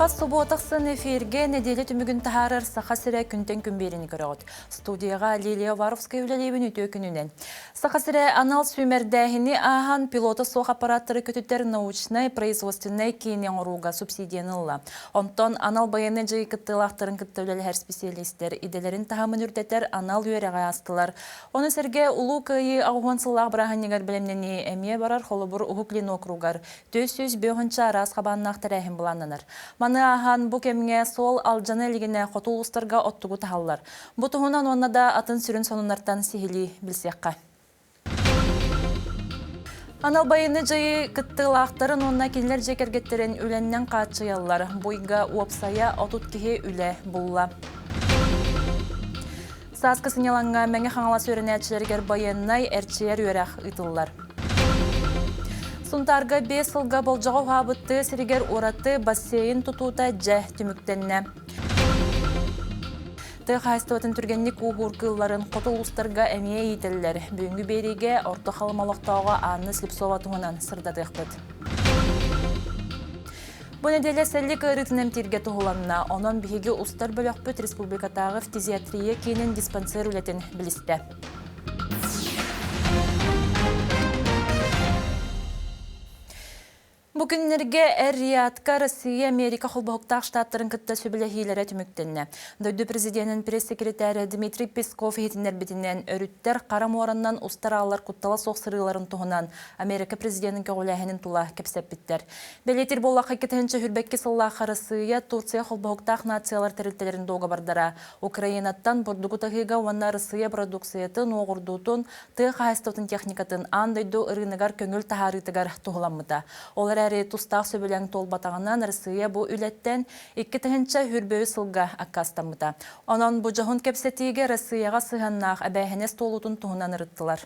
Хас субуота ахсын эфиргэ нэдиэлэ түмүгүн таһаарар Саха сирэ күнтэн күн биэриини көрөҕүт. Студияҕа Лилия Варовская үлэлиибин үтүө күнүнэн. Саха сирэ анал сүүмэрдээһини ааһан пилота суох аппараттары көтүтэр научнай производственнай киини оҥорууга субсидияны ылла. Онтон анал байыаннай дьайыы кыттыылаахтарын кытта үлэлэһэр специалистэр идэлэрин таһымын үрдэтэр анал үөрэҕи аастылар. Ону сэргэ Улуу Кыайыы 80 сыллаах бырааһынньыгар бэлэмнэнии эмиэ барар холобур Уһук Илин уокуругар 405 араас хабааннаах тэрээһин былааннанар. Маны ааһан бу кэмҥэ суол алдьана илигинэ хоту улуустарга оттугу таһаллар. Бу туһунан уонна да атын сүрүн сонуннартан сиһилии билсиэххэ. Анал байыаннай дьайыы кыттыылаахтарын уонна кинилэр дьиэ кэргэттэрин үлэннэн хааччыйаллар. Бу ыйга уопсайа 30 киһи үлэ булла. Сааскы сынньалаҥҥа Мэҥэ Хаҥалас үөрэнээччилэригэр байыаннай эрчийэр үөрэх ыытыллар. Сунтаарга 5 сылга болдьоҕо уһаабыт тыа сиригэр ураты бассейн тутуута дьэ түмүктэннэ. Тыа хаһаайыстыбатын түргэнник ууһуур кыылларын хоту улуустарга эмиэ иитэллэр. Бүгүҥҥү биэриигэ Орто Халыма олохтооҕо Анна Слепцова туһунан сырдатыахпыт. Бу нэдиэлэ сэллик ыарыытын эмтииргэ туһуланна. Онон биһиги устар бөлөхпүт республикатааҕы фтизиатрия киинин диспансер үлэтин билистэ. Бу күннэргэ Эр-Риядка Россия Америка холбоһуктаах штаттарын кытта сөбүлэһиилэрэ түмүктэннэ. Дойду президенин пресс-секретарэ Дмитрий Песков иһитиннэрбитинэн, өрүттэр Хара муоранан устар ааллар куттала суох сырыыларын туһунан Америка президенин көҕүлээһинин тула кэпсэппиттэр. Бэлиэтиир буоллахха, 2022 сыллаах Арассыыйа Турция холбоһуктаах нациялар тэрилтэлэрин дуогабардара Украинаттан бурдугу таһыыга уонна Арассыыйа бородууксуйатын уоҕурдуутун, тыа хаһаайыстыбатын техникатын аан дойду ырыынагар көҥүл таһаарыытыгар туһуламмыта. Ол эрээри тустаах сөбүлэҥ туолбатаҕынан Арассыыйа бу үлэттэн 2023 сылга аккаастаммыта. Онон бу дьоһун кэпсэтиигэ Арассыыйаҕа сыһыаннаах эбээһинэс туолуутун туһунан ырыттылар.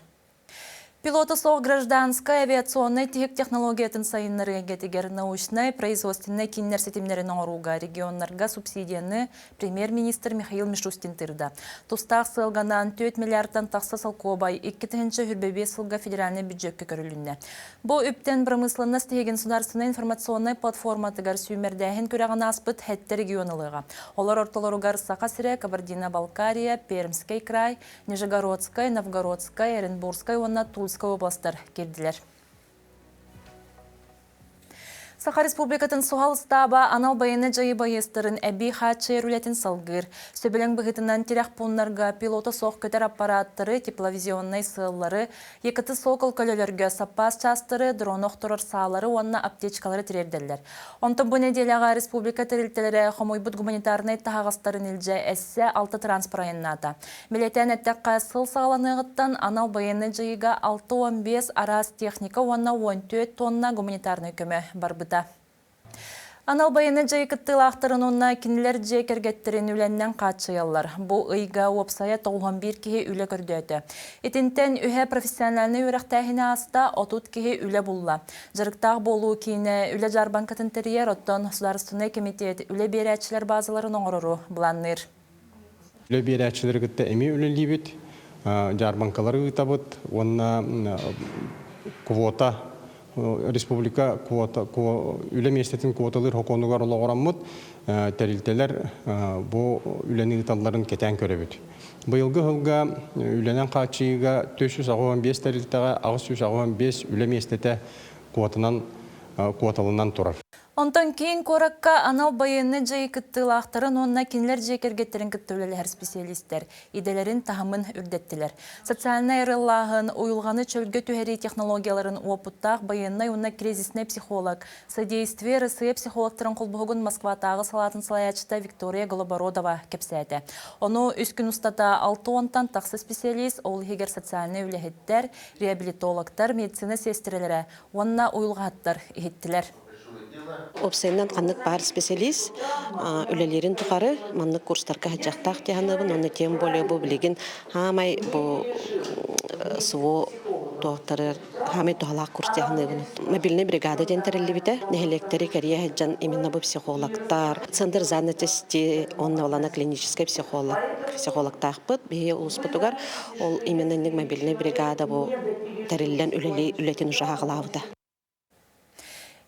Пилота суох гражданскай авиационнай тиһик технологиятын сайыннарыы эйгэтигэр научнай, производственнай кииннэр ситимнэрин оҥорууга регионнарга субсидияны премьер-министр Михаил Мишустин тыырда. Тустаах сыалганан 4 миллиардтан тахса солкуобай 2025 сылга федеральнай бюджекка көрүлүннэ. Бу үптэн промышленность тиһигин судаарыстыбаннай информационнай платформатыгар сүүмэрдээһин күрэҕин ааспыт сэттэ регион ылыаҕа. Олор ортолоругар Саха сирэ, Кабардино-Балкария, Пермскэй край, Нижегородскай, Новгородскай, Оренбургскай уонна Тульскай областар киирдилэр. Саха Республикатын суһал ыстааба анал байыаннай дьайыы байыастарын эбии хааччыйар үлэтин салгыыр. Сөбүлэҥ быһыытынан тирэх пууннарга пилота суох көтөр аппараттары, тепловизионнай сыаллары, ЕКТ Сокол көлөлөргө саппаас чаастары, дрону охторор саалары уонна аптечкалары тириэрдэллэр. Онтон бу нэдиэлэҕэ республика тэрилтэлэрэ хомуйбут гуманитарнай таһаҕастарын илдьэ эссе алта транспорт айаннаата. Бэлиэтээн эттэххэ, сыл саҕаланыаҕыттан анал байыаннай дьайыыга 65 араас техника уонна 14 тонна гуманитарнай көмө барбыта. Анал байыаннай дьайыы кыттыылаахтарын уонна кинилэр дьиэ кэргэттэрин үлэннэн хааччыйаллар. Бу ыйга уопсайа 91 киһи үлэ көрдөөтө. Итинтэн үһэ профессиональнай үөрэхтээһини ааста, 30 киһи үлэ булла. Дьарыктаах буолуу киинэ үлэ дьаарбаҥкатын тэрийэр, оттон Судаарыстыбаннай кэмитиэт үлэ биэрээччилэр баазаларын оҥорору былаанныыр. Үлэ биэрээччилэри кытта эмиэ үлэлиибит, дьаарбаҥкалары ыытабыт уонна квота республика квота үлэ миэстэтин квоталыыр сокуонугар олоҕураммыт тэрилтэлэр бу үлэни ыыталларын кэтээн көрөбүт. Быйылгы сылга үлэнэн хааччыйыыга 485 тэрилтэҕэ 885 үлэ миэстэтэ квотанан квоталанан турар. Онтон киин куоракка анал байыаннай дьайыы кыттыылаахтарын уонна кинилэр дьиэ кэргэттэрин кытта үлэлэһэр специалистэр идэлэрин таһымын үрдэттилэр. Социальнай арыаллааһын, уйулҕаны чөлгө түһэрии технологияларын уопуттаах байыаннай уонна кризиснэй психолог, Содействие Россия психологтарын холбоһугун Москватааҕы салаатын салайааччыта Виктория Голобородова кэпсээтэ. Ону үс күн устата 60-тан тахса специалист, ол иһигэр социальнай үлэһиттэр, реабилитологтар, медицина сиэстэрэлэрэ уонна уйулҕаһыттар иһиттилэр. Уопсайынан ханнык баар специалист үлэлиирин тухары маннык курстарга сылдьыахтаах дии саныыбын уонна тем более бу билигин хаамай бу СВО туохтары хаамай туһалаах курс дии саныыбын. Мобильнай бригада диэн тэриллибитэ. Нэһилиэктэри кэрийэ сылдьан именно бу психологтар, центр занятости уонна олана клиническэй психолог психологтаахпыт биһиги улууспутугар. Ол именно инник мобильнай бригада бу тэриллэн үлэлии үлэтин уже аҕалаабыта.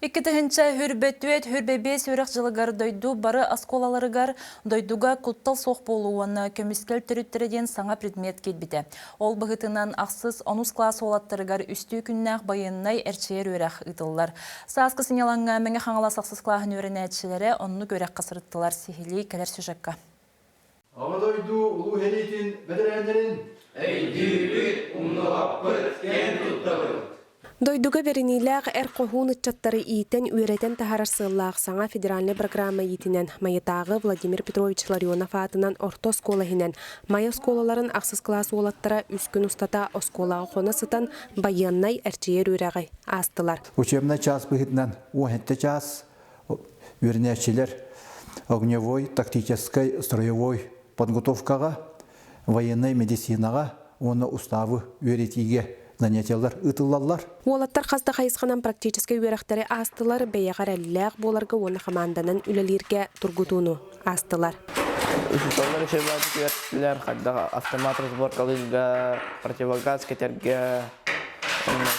2024 25 үөрэх дьылыгар дойду бары оскуолаларыгар дойдуга куттал суох буолуу уонна көмүскэл төрүттэрэ диэн саҥа предмет киирбитэ. Ол быһыытынан ахсыс онус кылаас уолаттарыгар үстүү күннээх байыаннай эрчийэр үөрэх ыытыллар. Сааскы сынньалаҥҥа Мэҥэ Хаҥалас ахсыс кылааһын үөрэнээччилэрэ оннук үөрэххэ сырыттылар сиһилии кэлэр сюжекка. Аҕа дойду улуу сэриитин бэтэрээннэрин Өйдүүбүт, умнубаппыт, киэн туттабыт! Дойдуга бэриниилээх эр хоһуун ыччаттары иитэн, үөрэтэн таһаарар сыаллаах саҥа федеральнай программа иитинэн Майатааҕы Владимир Петрович Ларионов аатынан орто оскуола иһинэн Майа оскуолаларын ахсыс кылаас уолаттара үс күн устата оскуолаҕа хоно сытан байыаннай эрчийэр үөрэҕи аастылар. Учебнай чаас быһыытынан 17 чаас үөрэнээччилэр огневой, тактическай, строевой подготовкаҕа, военнай медицинаҕа уонна устаабы үөрэтиигэ занятиелар ыытыллаллар. Уолаттар хас да хайысханан практическай үөрэхтэри аастылар, бэйэҕэ эрэллээх буоларга уонна хамаанданан үлэлииргэ тургутууну аастылар. Учууталлар үчүгэйдик үөрэттилэр, хайдах автомат разборкалыырга, противогаз кэтэргэ,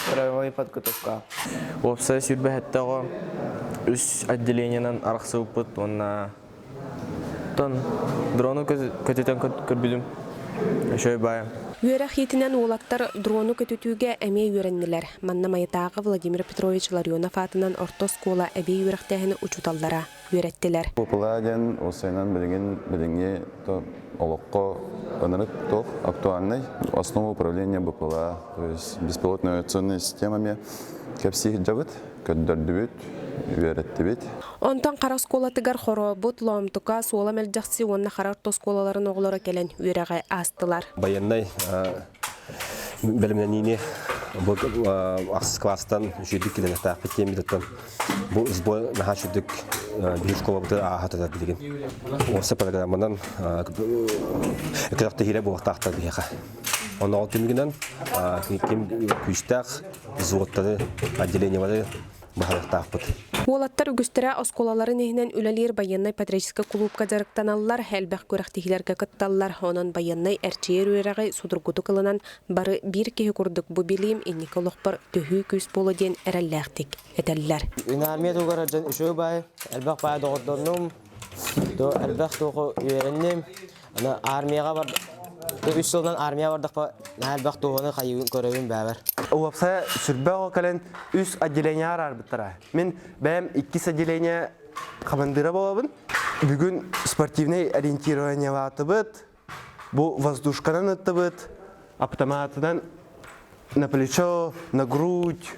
строевой подготовка. Уопсай сүүрбэһэттэ оҕо үс отделениенан арахсыбыппыт уонна тон дрону көтүтэн көрбүтүм. Үчүгэй баайым. Үөрэх иитинэн уолаттар дрону көтүтүүгэ эмиэ үөрэннилэр. Манна Майатааҕы Владимир Петрович Ларионов аатынан орто оскуола эбии үөрэхтээһини учууталлара үөрэттилэр. БПЛА диэн уопсайынан билигин билиҥҥи олоххо ынырык туох актуальный основа управления БПЛА, то есть беспилотной авиационной системами кэпсии сылдьабыт, көрдөрдүбүт, үөрэттибит. Онтон Хара оскуолатыгар Хорообут, Лоомтука, Суола Мэлдьэхси уонна Хара орто оскуолаларын оҕолоро кэлэн үөрэҕи аастылар. Байыаннай бэлэмнэниини бу ахсыс класстан үчүгэйдик килэниэхтээхпит диэн Бу сбор наһаа үчүгдүк биир школабытыгар ааһа турар билигин. Уопсай программанан күрэхтэһиилэр буолуохтаахтар биһиэхэ. Онно ол түмүгүнэн ким күүстээх взводтары, отделениелары быһаарыахтаахпыт. Уолаттар үгүстэрэ оскуолаларын иһинэн үлэлиир байыаннай-патриотическай кулуупка дьарыктаналлар, элбэх күрэхтэһиилэргэ кытталлар. Онон байыаннай эрчийэр үөрэҕи судургутук ылынан бары биир киһи курдук бу билиим инники олохпор төһүү күүс буолуо диэн эрэллээхтик этэллэр. Армия тугара дьон үчүгэй баай, элбэх баай доҕордоннум, элбэх туоху үөрэнним. Аны армияҕа бар үс сылынан армия бардахпа элбэх туһуну хайыыбын көрөбүн бэбэр. Уопсайа сүрбэх оҕо кэлэн үс отделение араарбыттара. Мин бэйэм иккис отделение хамандыыра буолабын. Бүгүн спортивнай ориентированиелаатыбыт, Бу воздушканан ыттыбыт, автоматынан на плечо, на грудь,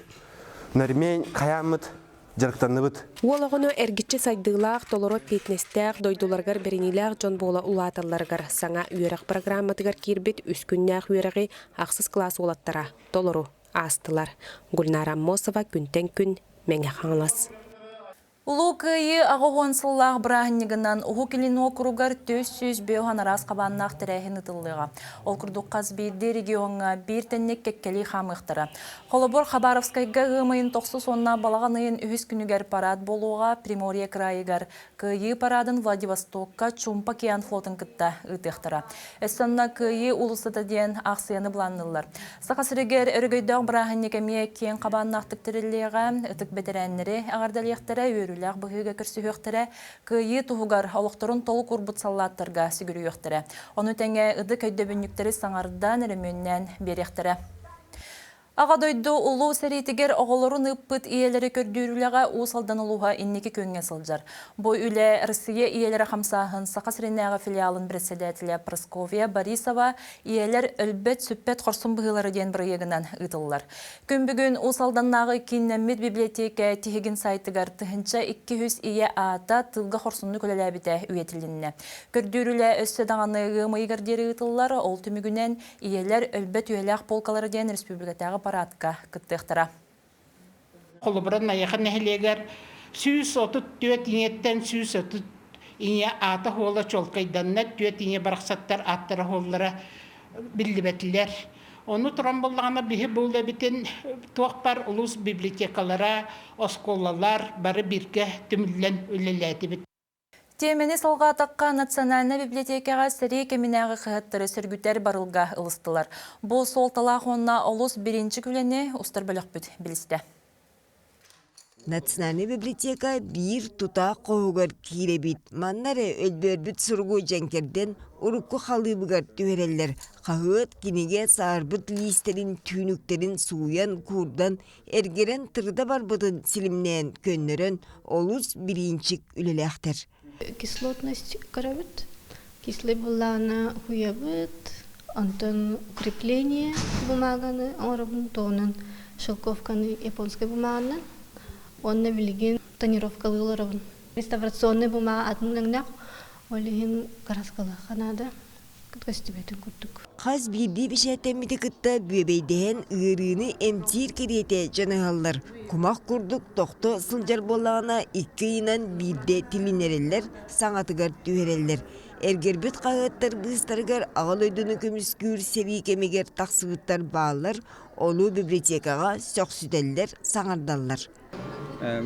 на ремень хайааммыт дьарыктанныбыт. Уол оҕону эргиччи сайдыылаах, толору эппиэтинэстээх, дойдуларыгар бэриниилээх дьон буола улааталларыгар саҥа үөрэх программатыгар киирбит үс күннээх үөрэҕи ахсыс кылаас уолаттара толору аастылар. Гульнара Аммосова күнтэн күн Мэҥэ Хаҥалас. Улуу Кыайыы 80 сыллаах бырааһынньыгынан Уһук Илин уокуругар 405 араас хабааннаах тэрээһин ыытыллыаҕа. Ол курдук хас биирдии региоҥҥа биир тэнник кэккэлии хаамыахтара. Холобур, Хабаровскайга ыам ыйын тохсус уонна балаҕан ыйын үһүс күнүгэр парад буолуоҕа, Приморье кыраайыгар Кыайыы парадын Владивостокка Чуумпа океан флотун кытта ыытыахтара. Өссө Кыайыы уулуссата диэн аахсыйаны былаанныыллар. Саха сиригэр өрөгөйдөөх бырааһынньык эмиэ киэҥ хабааннаахтык тэриллиэҕэ, ытык бэтэрээннэри эҕэрдэлиэхтэрэ, үөрүүлээх быһыыга көрсүһүөхтэрэ, Кыайыы туһугар олохторун толук уурбут саллааттарга сүгүрүйүөхтэрэ. Ону тэҥэ ытык өйдөбүнньүктэри саҥардан, өрөмүөннээн биэриэхтэрэ. Аҕа дойду Улуу сэриитигэр оҕолорун ыыппыт ийэлэри көрдүүр үлэҕэ Уус Алдан улууһа инники күөҥҥэ сылдьар. Бу үлэ Россия ийэлэрэ хамсааһын Саха сиринээҕи филиалын председателэ Прасковья Борисова Ийэлэр өлбөт-сүппэт хорсун быһыылара диэн бырайыагынан ыытыллар. Күн бүгүн Уус Алданнааҕы кииннэммит библиотека тиһигин сайтыгар 1200 ийэ аата тыылга хорсуннук үлэлээбитэ үйэтилиннэ. Көрдүүр үлэ өссө даҕаны ыам ыйыгар диэри ыытыллар, ол түмүгүнэн Ийэлэр өлбөт үйэлээх полкалара диэн республикатааҕы парадка кыттыахтара. Холобура, Найахы нэһилиэгэр 134 ийэттэн 130 ийэ аата-суола чуолкайданна, түөрт ийэ барахсаттар ааттара-суоллара биллибэтилэр. Ону туран буллаҕына биһи бу үлэбитин туох бар улуус библиотекалара, оскуолалар бары бииргэ түмүллэн үлэлээтибит. Тиэмэни салҕаатахха, Национальнай библиотекаҕа сэрии кэминээҕи хаһыаттары сөргүтэр барылга ылыстылар. Бу суолталаах уонна олус бириинчик үлэни устар бөлөхпүт билистэ. Национальнай библиотека биир тутаах хоһугар киирэбит. Манна эрэ өлбөөрбүт суругу дьэҥкэрдэн урукку халыыбыгар түһэрэллэр. Хаһыат, кинигэ саарбыт лиистэрин, түүнүктэрин сууйан, куурдан, эргэрэн тырыта барбытын силимнээн көннөрөн олус бириинчик үлэлээхтэр. Кислотность көрөбүт. Кислый буоллаҕына уйабыт, онтон укрепление бумаганы оҥоробун, туһунан шелковканы японскай бумаганан уонна билигин тонировкалыы олоробун. Реставрационный бумага атын өҥнөөх, ол иһин краскалыахха наада. көстүбэтин курдук. Хас биирдии бэчээттэммити кытта бүөбэйдэһэн ыарыыны эмтиир кэриэтэ дьаныһаллар. Кумах курдук тохто сылдьар буоллаҕына икки ыйынан биирдэ тилиннэрэллэр, саҥатыгар түһэрэллэр. Эргэрбит хаһыаттар быыстарыгар аҕа дойдуну көмүскүүр сэрии кэмигэр тахсыбыттар бааллар, ону библиотекаҕа сөхсүтэллэр, саҥардаллар.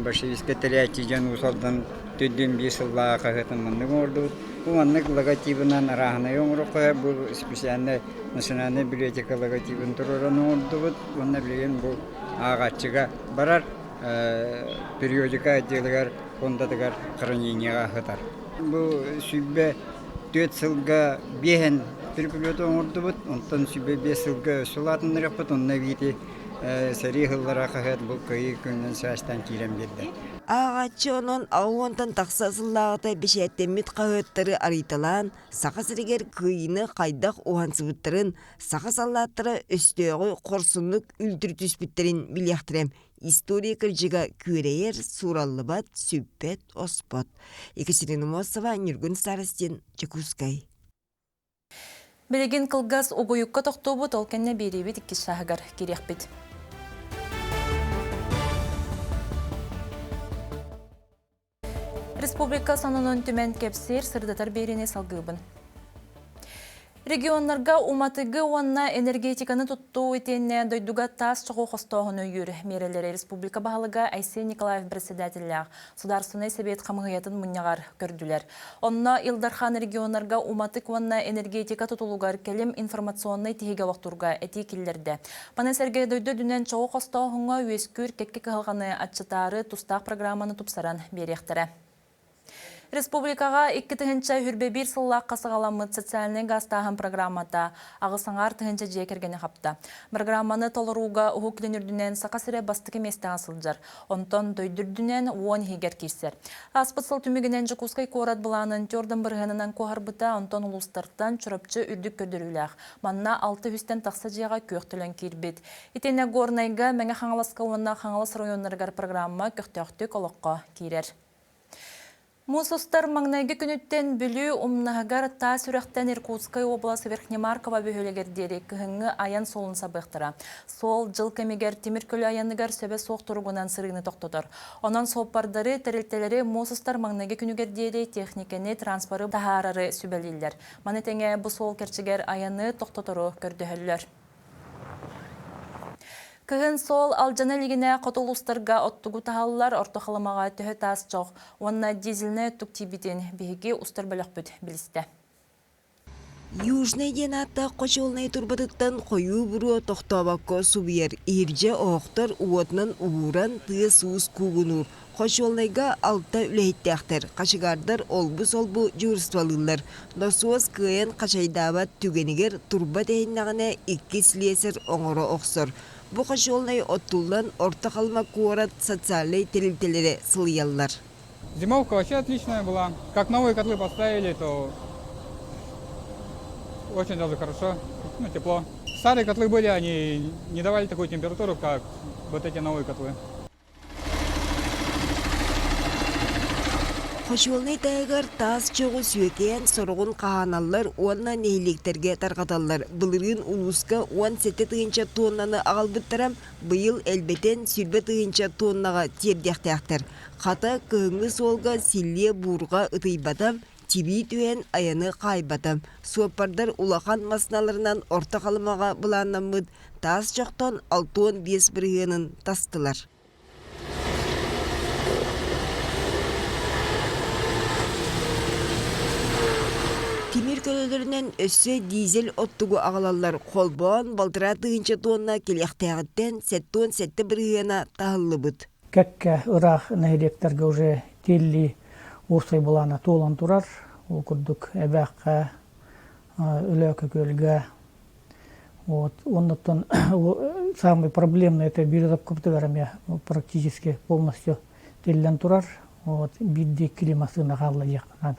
Большевистскай тэрээччи дьон Уус Алдан төрдүн биир сыллааҕы хаһыатын маннык оҥордубут. Бу маннык логотибынан арааһынай оҥоруохха бу специальнай национальнай библиотека логотибын туруоран оҥордубут. Уонна билигин бу ааҕааччыга барар периодика отделыгар фондатыгар хранениеҕа сытар. Бу 104 сылга биэһэн переплет оҥордубут, онтон 105 сылга өссө улаатыннарыахпыт, онно эбиити Сэрии сыллара хаһыат бу Кыайыы күнүнэн саастаан киирэн биэрдэ. Ааҕааччы онон 60-тан тахса сыллааҕыта бэчээттэммит хаһыаттары арыйталаан, Саха сиригэр Кыайыыны хайдах уһансыбыттарын, саха саллааттара өстөөҕү хорсуннук үлтүрүтүспүттэрин билиэхтэрэ. История кырдьыга күөрэйэр, суураллыбат, сүппэт, оспот. Екатерина Мосова, Ньургун Старостин, Дьокуускай. Билигин кылгас угуйукка тохтуубут, ол кэннэ биэриибит иккис сааһыгар киириэхпит. Республика сонунун түмэн кэпсиир, сырдатар биэриини салгыыбын. Регионнарга уматыгы уонна энергетиканы туттуу итиэннэ дойдуга таас чоҕу хостооһуну өйүүр миэрэлэри республика баһылыга Айсен Николаев председателлээх Судаарыстыбаннай Сэбиэт хамыһыйатын мунньаҕар көрдүлэр. Онно Ил Дархан регионнарга уматык уонна энергетика тутулугар кэлим информационнай тиһиги олохтуурга этии киллэрдэ. Маны сэргэ дойду үрдүнэн чоҕу хостооһуҥҥа үөскүүр кэккэ кыһалҕаны аччатаары тустаах программаны тупсаран биэриэхтэрэ. Республикаҕа 2021 сыллаахха саҕаламмыт социальнай гаастааһын программата аҕыс аҥаар тыһыынча дьиэ кэргэни хапта. Программаны толорууга Уһук Илин үрдүнэн Саха сирэ бастакы миэстэҕэ сылдьар. Онтон дойду үрдүнэн 10 иһигэр киирсэр. Ааспыт сыл түмүгүнэн Дьокуускай куорат былаанын түөрт бырыһыанынан куоһарбыта, онтон улуустартан Чурапчы үрдүк көрдөрүүлээх. Манна алта үстэн тахса дьиэҕэ күөх төлөн киирбит. Итиэннэ Горнайга, Мэҥэ Хаҥаласка уонна Хаҥалас оройуоннарыгар программа көхтөөхтүк олоххо киирэр. Муус устар маҥнайгы күнүттэн Бүлүү умнаһыгар таас үрэхтэн Иркутскай уобалас Верхнемарково бөһүөлэгэр диэри кыһыҥҥы айан суолун сабыахтара. Суол дьыл кэмигэр тимир көлө айаныгар сөбө суох туругунан сырыыны тохтотор. Онон суоппардары, тэрилтэлэри муус устар маҥнайгы күнүгэр диэри техникэни, транспоры таһаарары сүбэлииллэр. Маны тэҥэ бу суол кэрчигэр айаны тохтотору көрдөһөллөр. Кыһын суол алдьана илигинэ хоту улуустарга оттугу таһаллар, Орто Халымаҕа төһө таас чох уонна дизельнэй оттук тиийбитин биһиги устар бөлөхпүт билистэ. Южный диэн ааттаах хочуолунай турбатыттан хойуу буруо тохтообокко субуйар, иһирдьэ оһохтор уотунан уһууран тыас-уус куугунуур. Хочуолунайга алта үлэһиттээхтэр, хачыгаардар олбу-солбу дьуһуурстволыыллар. Носуос кыайан хачайдаабат түгэнигэр турба тэһиннэҕинэ икки слесарь оҥоро охсор. Бу хочуолунай оттуллан Орто Халыма куорат социальнай тэрилтэлэрэ сылыйаллар. Зимовка вообще отличная была. Как новые котлы поставили, то очень даже хорошо, ну, тепло. Старые котлы были, они не давали такую температуру, как вот эти новые котлы. Хочуолунай таһыгар таас чоҕу сүөкээн сороҕун хаһааналлар уонна нэһилиэктэргэ тарҕаталлар. Былырыын улууска 17 тыһыынча туоннаны аҕалбыттара, быйыл элбэтэн 20 тыһыынча туоннаҕа тиэрдиэхтээхтэр. Хата, кыһыҥҥы суолга силлиэ-буурҕа ытыйбата, тибии түһэн айаны хаайбата. Суоппардар улахан массыыналарынан Орто Халымаҕа былааннаммыт таас чохтон 65 бырыһыанын тастылар. Тимир көлөлөрүнэн өссө дизель оттугу аҕалаллар холбоон балтараа тыһыынча туонна кэлиэхтээҕиттэн 77 бырыһыана таһыллыбыт. Кэккэ ыраах нэһилиэктэргэ уже тиэллии уопсай былаана туолан турар. Ол курдук Эбээххэ, Өлөөкө Күөлгэ. Вот. Оннуттан самый проблемный это Березовкабытыгар эмиэ практически полностью тиллэн турар. Вот. Биирдии массыына хаалла диэххэ наада.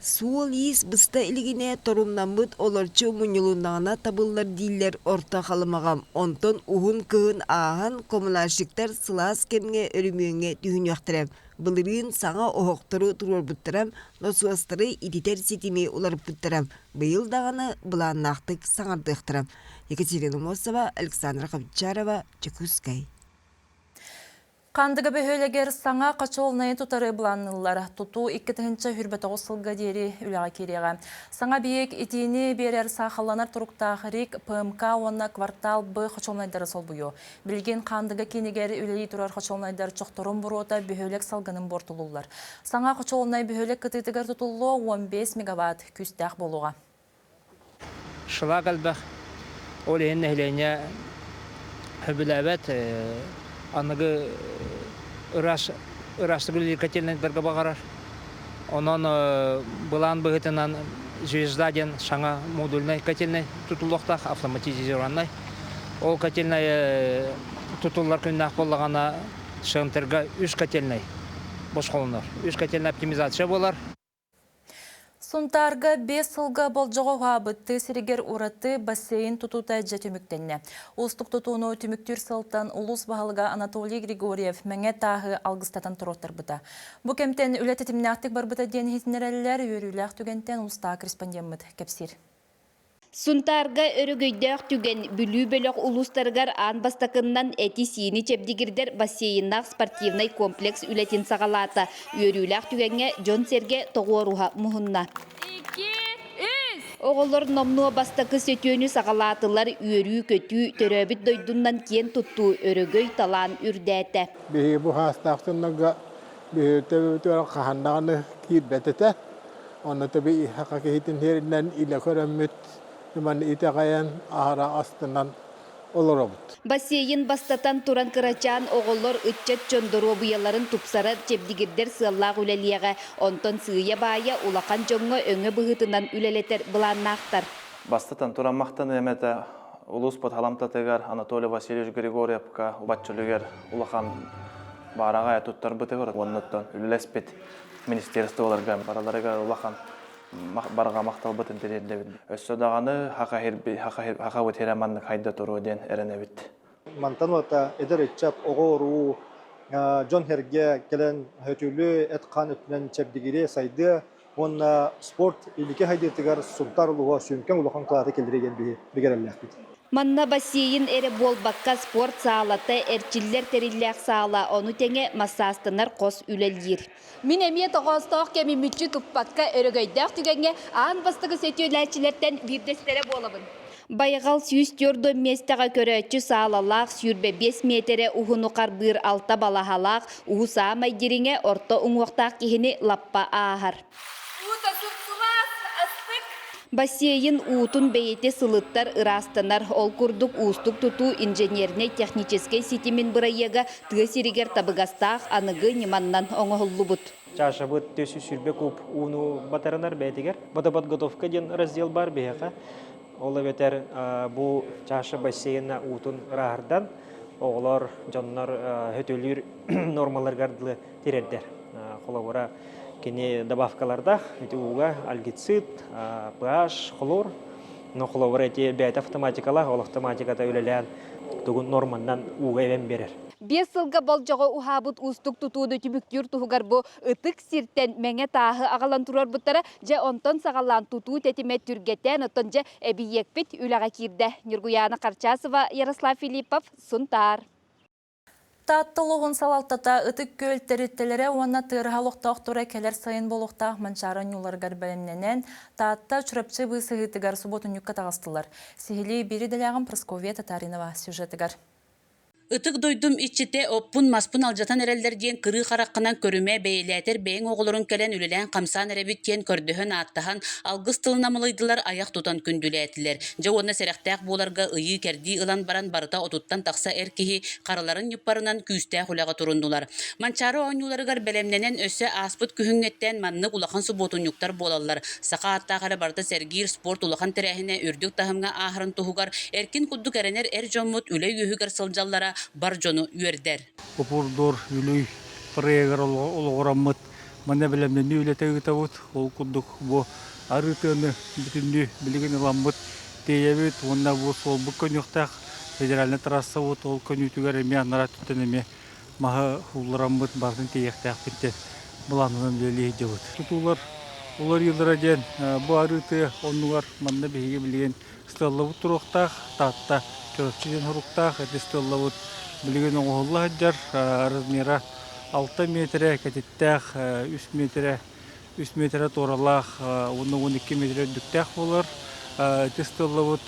Суол-иис быста илигинэ торумнаммыт олорчу мунньулуннаҕына табыллар дииллэр Орто Халымаҕа. Онтон уһун кыһын ааһан, коммунальщиктар сылаас кэмҥэ өрөмүөҥҥэ түһүнүөхтэрэ. Былырыын саҥа оһохтору туруорбуттара, носуостары ититэр ситими уларыппыттара. Быйыл даҕаны былааннаахтык саҥардыахтара. Екатерина Мосова, Александра Хабчарова, Дьокуускай. Хандыга бөһүөлэгэр саҥа хочуолунайы тутары былаанныыллар. Тутуу 2029 сылга диэри үлэҕэ киириэҕэ. Саҥа биэк итиини биэрэр саахалланар туруктаах РИК, ПМК уонна квартал Б хочуолунайдары солбуйуо. Билигин Хаандыга киинигэр үлэлии турар хочуолунайдар чохторун буруота бөһүөлэк салгынын буортулууллар. Саҥа хочуолунай бөһүөлэк кытыытыгар тутуллуо 15 мегаватт күүстээх буолуоҕа. Шлак элбэх, ол иһин нэһилиэнньэ сөбүлээбэт, аныгы ыраас ыраастык үлэлиир котельнайдарга баҕарар. Онон былаан быһыытынан «Звезда» диэн саҥа модульнай котельнай тутуллуохтаах, автоматизированнай. Ол котельнай тутуллар күннээх буоллаҕына, центрга үс котельнай босхолонор. Үс котельнай оптимизация буолар. Сунтаарга биэс сылга болдьоҕо уһаабыт тыа сиригэр ураты бассейн тутуута дьэ түмүктэннэ. Уустук тутууну түмүктүүр сылтан улуус баһылыга Анатолий Григорьев мэҥэ тааһы алгыстатан туруортарбыта. Бу кэмтэн үлэ тэтимнээхтик барбыта диэн иһитиннэрэллэр, үөрүүлээх түгэнтэн улуустааҕы корреспондеммыт кэпсиир. Сунтаарга өрөгөйдөөх түгэн Бүлүү бөлөх улуустарыгар аан бастакыннан эти-сиини чэбдигирдэр бассейннаах спортивнай комплекс үлэтин саҕалаата. Үөрүүлээх түгэҥҥэ дьон-сэргэ тоҕуоруһа муһунна. Оҕолор номнуо бастакы сөтүөнү саҕалаатылар, үөрүү-көтүү, төрөөбүт дойдунан киэн туттуу, өрөгөй талаан үрдээтэ. Биһиги бу хаастаах дьоннорго биһиги төбөбүтүгэр хаһан даҕаны киирбэт этэ. Онно төбө саха киһитин сиэринэн илэ көрөммүт, манна итэҕэйэн, аһара астынан олоробут. Бассейн бастатан туран кырачаан оҕолор, ыччат дьон доруобуйаларын тупсарар, чэбдигирдэр сыаллаах үлэлиэҕэ. Онтон сыыйа-баайа улахан дьоҥҥо өҥө быһыытынан үлэлэтэр былааннаахтар. Бастатан туран махтаныам этэ улууспут халамтатыгар Анатолий Васильевич Григорьевка баччалыгар улахан баараҕай туттарбытыгар уоннуттан үлэлэспит министерстволарга бараларыгар улахан барҕа махталбытын тириэрдэбит. Өссө даҕаны хахабыт хирэ маннык хайда туруо диэн эрэнэбит. Мантан уота эдэр ыччат оҕо-уруу дьон-сэргэ кэлэн хөтүлү эт-хаан өттүнэн чэбдигириэ, сайдыа уонна спорт инники сайдыытыгар Сунтаар улууһа сүҥкэн улахан кылааты киллэриэ диэн биһи бигэрэллээхпит. Манна бассейн эрэ буолбакка, спорт саалата, эрчиллэр тэриллээх саала, ону тэҥэ массаастанар хос үлэлиир. Мин эмиэ тоҕоостоох кэми мүччү туппакка өрөгөйдөөх түгэҥҥэ аан бастакы сөтүөлээччилэртэн биирдэстэрэ буолабын. Байҕал 104 миэстэҕэ көрөөччү саалалаах, 25 миэтэрэ уһуну харбыыр алта балаһалаах, уу саамай дириҥэ орто уҥуохтаах киһини лаппа ааһар. Уута сып-сылаас, астык. Бассейн уутун бэйэтэ сылыттар, ыраастанар. Ол курдук уустук тутуу инженернэй-техническэй ситимин бырайыага тыа сиригэр табыгастаах аныгы ньыманнан оҥоһуллубут. Чашабыт 420 куб ууну батарынар бэйэтигэр. Водоподготовка диэн раздел бар биһиэхэ. Ол эбэтэр бу чаша бассейна уутун ырааһырдан оҕолор, дьоннор хөтөлүүр нормаларыгар дылы тириэрдэр. Холобура, кини добавкалардаах ити ууга альгицид, pH, хлор. Но холобура ити бэйэтэ автоматикалаах, ол автоматиката үлэлээн тугун норманнан ууга эбэн биэрэр. Биэс сылга болдьоҕо уһаабыт уустук тутууну түмүктүүр туһугар бу ытык сиртэн мэҥэ тааһы аҕалан туруорбуттара. Дьэ, онтон саҕалаан тутуу тэтимэ түргэтээн, оттон дьэ эбийиэкпит үлэҕэ киирдэ. Ньургуйаана Харчасова, Ярослав Филиппов, Сунтаар. Таатта улууһун салалтата Ытык Күөл тэрилтэлэрэ уонна Тыараһа олохтоохторо кэлэр сайын буолуохтаах Манчаары оонньууларыгар бэлэмнэнэн, Таатта Чурапчы быысыһыытыгар субуотунньукка таҕыстылар. Сиһилии биир идэлээҕим Прасковья Татаринова сюжетыгар. Ытык дойдум иччитэ оппун-маспын алдьатан эрэллэр диэн кырыы хараххынан көрүмэ, бэйэлээтэр бэйэҥ оҕолорун кэлэн үлэлээн-хамсаан эрэбит диэн көрдөһөн-ааттаһан, алгыс тылын амалыйдылар, айах тутан күндүлээтилэр. Дьэ уонна сэрэхтээх буоларга ыйыы-кэрдии ылан баран барыта отуттан тахса эр киһи харыларын ньыппарынан күүстээх үлэҕэ туруннулар. Манчаары оонньууларыгар бэлэмнэнэн өссө ааспыт күһүҥҥэттэн маннык улахан субуотунньуктар буолаллар. Саха ааттаах эрэ барыта сэргиир спорт улахан тэрээһинэ үрдүк таһымҥа ааһарын туһугар эркин курдук эрэнэр эр дьоммут үлэ үөһүгэр сылдьаллара бар дьону үөрдэр. Упурдуур үлүй проегар олоҕураммыт манна бэлэмнэнии үлэтэ ыытабыт. Ол курдук бу арыы тыаны бүтүннүү билигин ыламмыт тиэйэбит уонна бу суолбут көнүөхтээх федеральнай трассабыт ол көнүүтүгэр эмиэ анараа өттүттэн эмиэ маһы ууллараммыт барытын тиэйиэхтээхпит диэн былаанынан үлэлии сылдьабыт. Тутуулар уларыйыылара диэн бу арыы тыа оннугар манна биһиги билигин стеллабыт туруохтаах, Таатта Чурапчы диэн соруктаах ити стеллабыт билигин оҥоһулла сылдьар, размера 6 миэтэрэ кэтиттээх, 3 миэтэрэ 3 миэтэрэ туоралаах уонна 12 миэтэрэ үрдүктээх буолар. Ити стеллабыт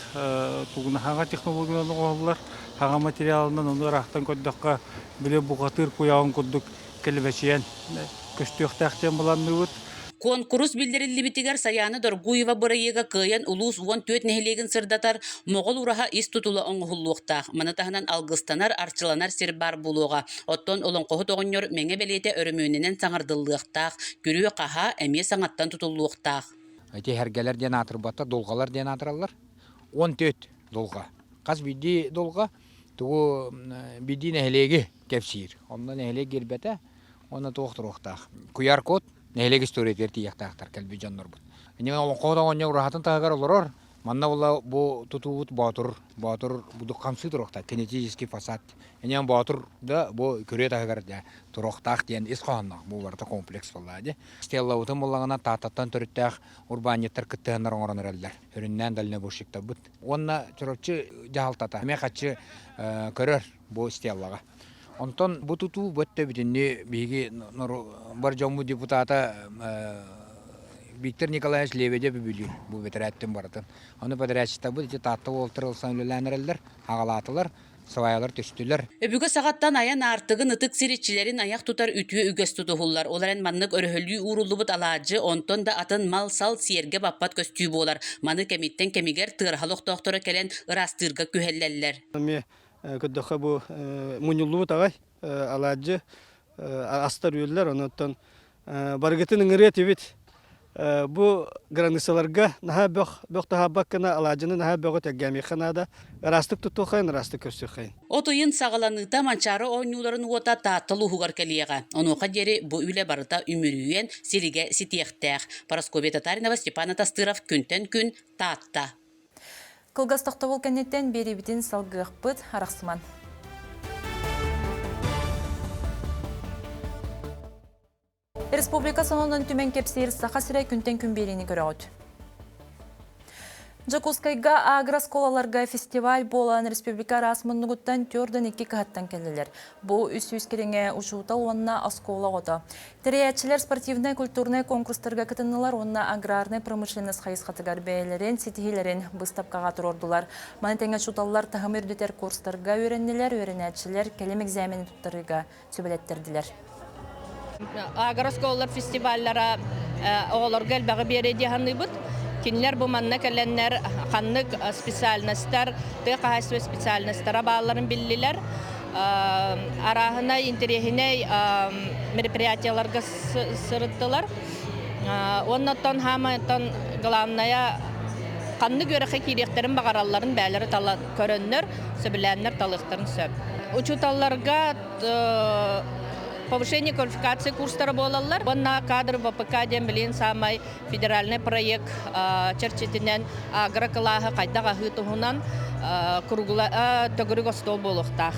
тугуна хаҥа технологиянан оҥоһуллар. Хаҥа материалынан ону ыраахтан көрдөххө били бухатыыр куйаҕын курдук кэлэбэчийэн көстүөхтээх диэн былаанныыбыт. Куонкурус биллэриллибитигэр Сайаана Доргуева бырайыага кыайан улуус 14 нэһилиэгин сырдатар Моҕол ураһа ис тутула оҥоһуллуохтаах. Маны таһынан алгыстанар, арчыланар сир баар буолуоҕа. Оттон олоҥхоһут оҕонньор мэҥэ бэлиэтэ өрөмүөнүнэн саҥардыллыахтаах, күрүө-хаһаа эмиэ саҥаттан тутуллуохтаах. Ити эргэлэр диэн аатырбаттар, дулҕалар диэн аатыраллар. 14 дулҕа. Хас биирдии дулҕа тугу биирдии нэһилиэги кэпсиир. Онно нэһилиэк киирбэтэ, уонна туох туруохтаах. Куйаар-код нэһилиэк историятыгар тиийиэхтээхтэр кэлбит дьоннорбут. Инньэ олоҥхоһут оҕонньор ураһатын таһыгар олорор, Манна була бу тутуубут Боотур, Боотур хамсыы туруохтаах, кинетический фасад. Иньэн Боотур да бу күрүө таһыгар дьэ туруохтаах диэн ис хоһоонноох бу барыта комплекс буоллаа дии. Стеллабытын буллаҕына Тааттаттан төрүттээх урбаанньыттар кыттыһаннар оҥорон эрэллэр. Сүрүннээн дальнобойщиктарбыт. Уонна Чурапчы дьаһалтата эмиэ хаччы көрөр бу стеллаҕа. Онтон бу тутуу бу өттө бүтүннүү биһиги бар дьоммут депутата Виктор Николаевич Лебедев үбүлүүр бу бэтэрээттин барытын. Ону подрядчиктарбыт ити Таатта уолтар ылсан үлэлээн эрэллэр, аҕалаатылар, сваялар түстүлэр. Өбүгэ саҕаттан айан аартыгын ытык сир иччилэрин айах тутар үтүө үгэс тутуһуллар. Ол эрэн маннык өрөһөлүү ууруллубут алаадьы, онтон да атын мал-сал сиэргэ баппат көстүү буолар. Маны кэмиттэн кэмигэр тыараһа олохтоохторо кэлэн ыраастыырга күһэллэллэр. Эмиэ көрдөххө бу мунньуллубут аҕай алаадьы астар-үөллэр онуттан барыгытын ыҥырыа этибит бу границаларга наһаа бөх бөх таһаарбаккына алаадьыны наһаа бөҕү тэлгээмиэххэ наада ыраастык туттуоххайын ыраастык көрсүөххэйин От ыйын саҕаланыыта Манчаары оонньууларын уота Таатта улууһугар кэлиэҕэ. Онуоха диэри бу үлэ барыта үмүрүйэн, силигэ ситиэхтээх. Парасковья Татаринова, Степан Атастыров күнтэн күн Таатта. Кылгас тохтобул кэнниттэн биэриибитин салгыахпыт. Арахсыман. Республика сонунун түмэн кэпсиир Саха сирэ күнтэн күн биэриини көрөҕүт. Дьокуускайга агросколаларга фестиваль буолан республика араас муннугуттан төрдөн икки кыһаттан кэллилэр. Бу үс кэриҥэ учуутал уонна оскуола оҕото. Тэрийээччилэр спортивнай-культурнай конкурстарга кытыннылар уонна аграрнай промышленность хайысхатыгар бэйэлэрин ситиһиилэрин быыстапкаҕа туруордулар. Маны тэҥэ учууталлар таһымы үрдэтэр курстарга үөрэннилэр, үөрэнээччилэр кэлим экзамени туттарыыга сүбэлэттэрдилэр. Агросколлар фестиваллара оҕолорго элбэҕи биэрэ дии саныыбыт. Кинилэр бу манна кэлэннэр ханнык специальностар, тыа хаһаайыстыба специальностара баалларын биллилэр. Арааһынай интэриэһинэй мероприятияларга сырыттылар. Уонна оттон хаамай оттон главное ханнык үөрэххэ киириэхтэрин баҕаралларын бээлэри тала көрөннөр, сөбүлээннэр талыахтарын сөп. Учууталларга повышение квалификации курстара буолаллар. Уонна кадр ВПК диэн билигин саамай федеральный проект чэрчитинэн агрокылааһы хайдах аһыы туһунан кругла төгүрүк остуол буолуохтаах.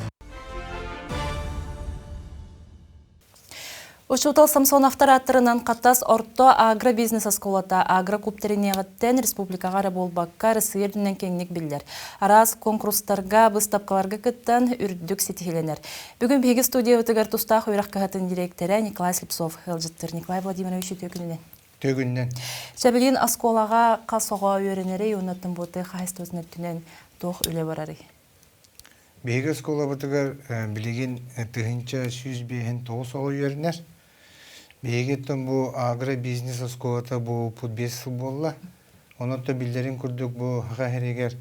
Учуутал Самсоновтар ааттарынан Хатас орто агробизнес оскуолата агрокуб тэриниэҕиттэн республикаҕа эрэ буолбакка Россия үрдүнэн киэҥник биллэр. Араас конкурстарга, быыстапкаларга кыттан үрдүк ситиһилэнэр. Бүгүн биһиги студиябытыгар тустаах үөрэх кыһатын дириэктэрэ Николай Слепцов ыалдьыттыр. Николай Владимирович үтүө күнүнэн. Төгүннэн. Чэбилин оскуолаҕа хас оҕо үөрэнэрий уонна буотай хаһайыстыбатын өттүнэн туох үлэ барарый? Биһиги оскуолабытыгар билигин 1159 оҕо үөрэнэр. Биһигиттэн бу агро-бизнес оскуолата буолбут 5 сыл буолла. Онон то биллэрин курдук бу Саха сиригэр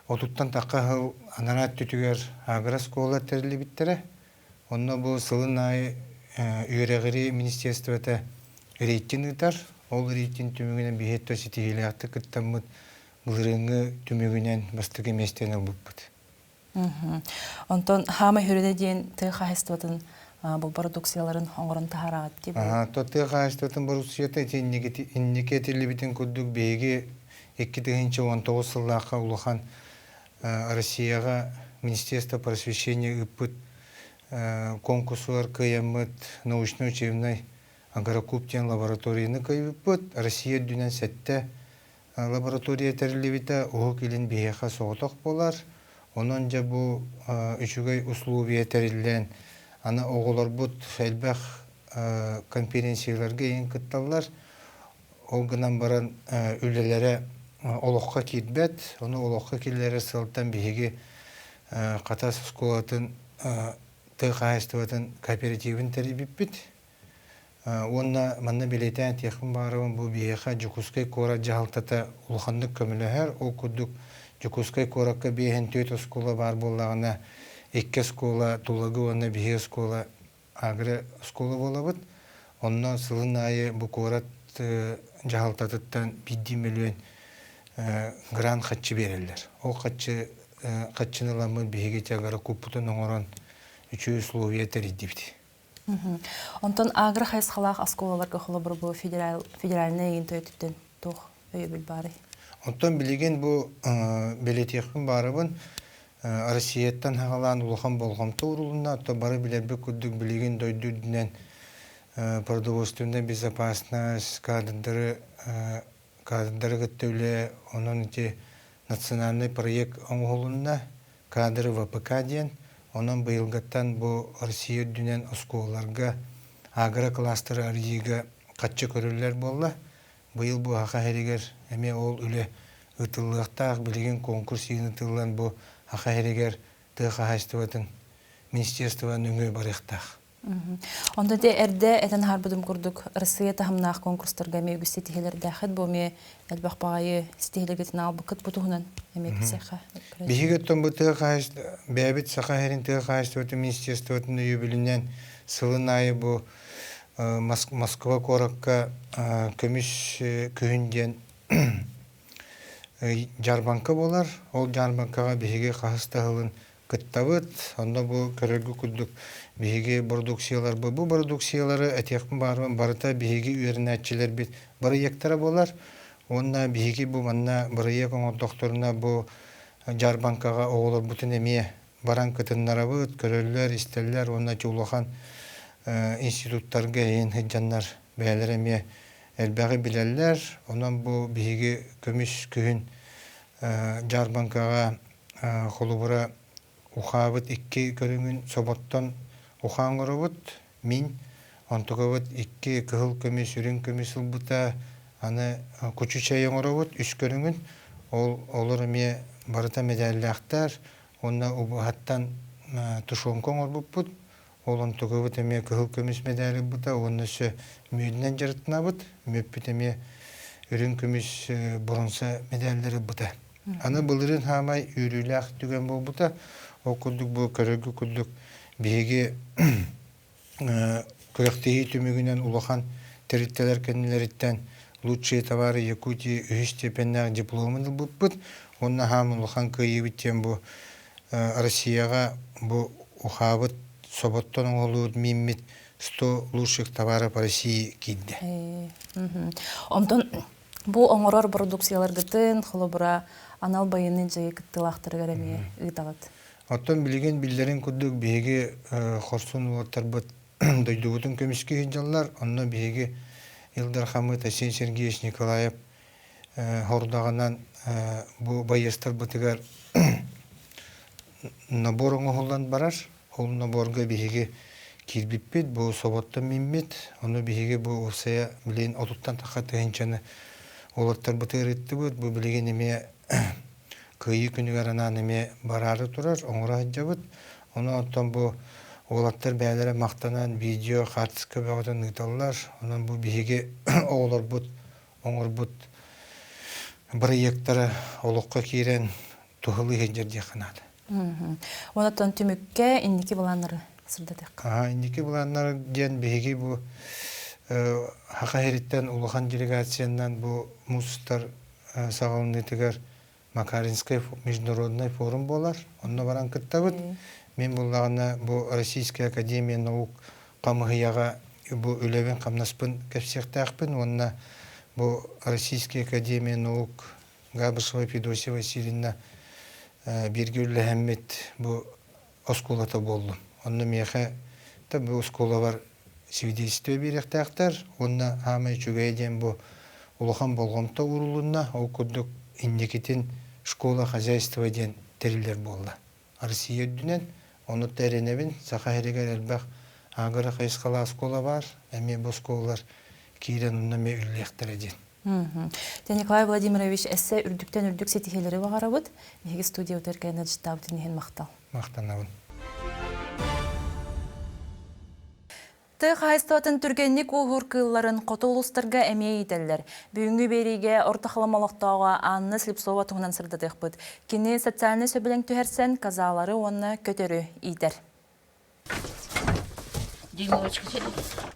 отуттан тахха сыл анараа өттүтүгэр агро-оскуола тэриллибиттэрэ. Онно бу сылын аайы үөрэҕирии министерствота рейтинг ыытар. Ол рейтинг түмүгүнэн биһи өттө ситиһиилээхтик кыттаммыт былырыыҥҥы түмүгүнэн бастакы миэстэни ылбыппыт. Онтон хаамай хүрүнэ диэн тыа хаһайыстыбатын бу продукцияларын оҥорон таһаараҕыт дии. То тыа хаһайыстыбатын продукцията ити инники этиллибитин курдук биһиги 2019 сыллаахха улахан Россияҕа Министерство просвещения ыыппыт конкурсугар кыайаммыт научно-учебнай агрокуб диэн лабораторияны кыайбыппыт. Россия үрдүнэн сэттэ лаборатория тэриллибитэ Уһук Илин биһиэхэ соҕотох буолар. Онон дьэ бу үчүгэй условия тэриллэн, аны оҕолорбут элбэх конференцияларга иһин кытталлар. Ол гынан баран үлэлэрэ олоххо киирбэт. Ону олоххо киллэрэр сыалтан биһиги Хатас оскуолатын тыа хаһаайыстыбатын кооперативын тэрийбиппит. Уонна манна бэлиэтээн этиэхпин баҕарабын, бу биһиэхэ Дьокуускай куорат дьаһалтата улаханнык көмөлөһөр. Ол курдук Дьокуускай куоракка биэһин түөрт оскуола баар буоллаҕына, икки оскуола Тулагы уонна биһиги оскуола агро оскуола буолабыт. Онно сылын аайы бу куорат дьаһалтатыттан биирдии мөлүөн грант хаччы биэрэллэр. Ол хаччы хаччыны ыламмыт биһиги тягара куппутун оҥорон үчүгэй условия тэрийдибит. Онтон агро хайысхалаах оскуолаларга холобур бу федеральнай ыйын төйөтүттэн туох өйөбүл баарый? Оттон билигин бу бэлиэтиэхпин баарыбын Россияттан хаҕалаан улахан болҕомто уурулунна, то бары билэрбит курдук билигин дойду үрдүнэн продовольственная безопасность, кадрдары кадрдары кытта үлэ, онон ити национальный проект оҥоһулунна, кадры ВПК диэн. Онон быйылгыттан бу Россия үрдүнэн оскуолаларга агро-кластеры арыйыыга хаччы көрүллэр буолла. Быйыл бу Саха сиригэр эмиэ ол үлэ ыытыллыахтаах. Билигин конкурс ыытыллан бу Саха сиригэр тыа хаһаайыстыбатын министерство нөҥүө барыахтаах. Онтон те эрдэ этэн аһарбытым курдук Россия таһымнаах конкурстарга эмиэ үгүс ситиһилэрдээххит бу эмиэ элбэх баҕайы ситиһилэргитин аалбыккыт бу туһунан эмиэ кэпсиэххэ. Биһиги оттон бу тыа хаһаайыстыба бэйэбит Саха сирин тыа хаһаайыстыбатын министерствотын өйөбүлүнэн сылын аайы бу Москва куоракка көмүс күһүн диэн дьаарбаҥка буолар. Ол дьаарбаҥкаҕа биһиги хаһыс да сылын кыттабыт. Онно бу көрөргө курдук биһиги бородууксуйаларбыт, бу бородууксуйалары этиэхпин баарбын барыта биһиги үөрэнээччилэрбит бырайыактара буолар. Уонна биһиги бу манна бырайыак оҥордохторуна бу дьаарбаҥкаҕа оҕолорбутун эмиэ баран кытыннарабыт, көрөллөр, истэллэр уонна улахан институттарга иһин сылдьаннар бэйэлэрэ эмиэ элбэҕи билэллэр. Онон бу биһиги көмүс күһүн дьаарбаҥкаҕа холобура ухаабыт икки көрүҥүн соботтон ухаан оҥоробут. Мин онтукабыт икки кыһыл көмүс, үрүҥ көмүс ылбыта. Аны кучу чэй оҥоробут үс көрүҥүн. Ол олор эмиэ барыта мэдээллээхтэр. Уонна убаһаттан тушенка оҥорбуппут. Ол онтукабыт эмиэ кыһыл көмүс мэдээль ылбыта уонна өссө мүөтүнэн дьарыктанабыт. Мүөппүт эмиэ үрүҥ көмүс бронза мэдээллэр ылбыта. Аны былырыын хаамай үөрүүлээх түгэн буолбута. Ол курдук бу көрөргө курдук биһиги күрэхтэһии түмүгүнэн улахан тэрилтэлэр кэннилэриттэн лучшие товары Якутии үһүс степеннээх дипломун ылбыппыт. Уонна хаам улахан кыайыыбыт диэн бу Россияҕа бу ухаабыт соботтон оҥоһуллубут мииммит 100 лучших товаров России киирдэ. Онтон бу оҥорор продукцияларгытын холобура анал байыаннай дьайыы кыттыылаахтарыгар эмиэ ыытаҕыт. Оттон билигин биллэрин курдук биһиги хорсун уолаттарбыт дойдубутун көмүскүү сылдьаллар. Онно биһиги Ил Дархаммыт Айсен Сергеевич Николаев хордаҕынан бу байыастарбытыгар набор оҥоһуллан барар. Ол наборга биһиги киирбиппит, бу соботтон миммит. Ону биһиги бу уопсайа билигин отуттан тахха тыһыынчаны уолаттарбытыгар ыыттыбыт. Бу билигин эмиэ Кыайыы күнүгэр анаан эмиэ бараары турар, оҥоро сылдьабыт. Онон оттон бу уолаттар бэйэлэрэ махтанан видео, хаартыска бөҕөтүн ыыталлар. Онон бу биһиги оҕолорбут оҥорбут бырайыактара олоххо киирэн туһалыы сылдьар диэххэ наада. Онон түмүккэ инники былааннары сырдатыахха. Инники былааннар диэн биһиги бу Саха сириттэн улахан делегациянан бу мустар саҕаланыытыгар Макаринскай международный форум буолар. Онно баран кыттабыт. Мин буллаҕына бу Российская академия наук хамыһыйаҕа бу үлэбин-хамнаспын кэпсиэхтээхпин уонна бу Российская академия наук Габышева Федосия Васильевна бииргэ үлэлэһэммит бу оскуолата буоллум. Онно миэхэ да бу оскуолабар свидетельство биэриэхтээхтэр уонна хаамай үчүгэйэ диэн бу улахан болҕомто уурулунна. Ол курдук инникитин школа хозяйства диэн тэриллэр буолла. Россия үрдүнэн ону тэринэбин. Саха сиригэр элбэх агро хайысхалаах оскуола баар. Эмиэ бу оскуолалар киирэн онно эмиэ үлэлиэхтэрэ диэн. Те Николай Владимирович эссе үрдүктэн үрдүк ситиһиилэри баҕарабыт. Биһиги студиябытыгар кэлэн ыалдьыттаабытын иһин махтал. Махтанабын. Тыа хаһаайыстыбатын түргэнник ууһуур кыылларын хоту улуустарга эмиэ иитэллэр. Бүгүҥҥү биэриигэ Орто Халыма олохтооҕо Анна Слепцова туһунан сырдатыахпыт. Кини социальнай сөбүлэҥ түһэрсэн, казалары уонна көтөрү иитэр.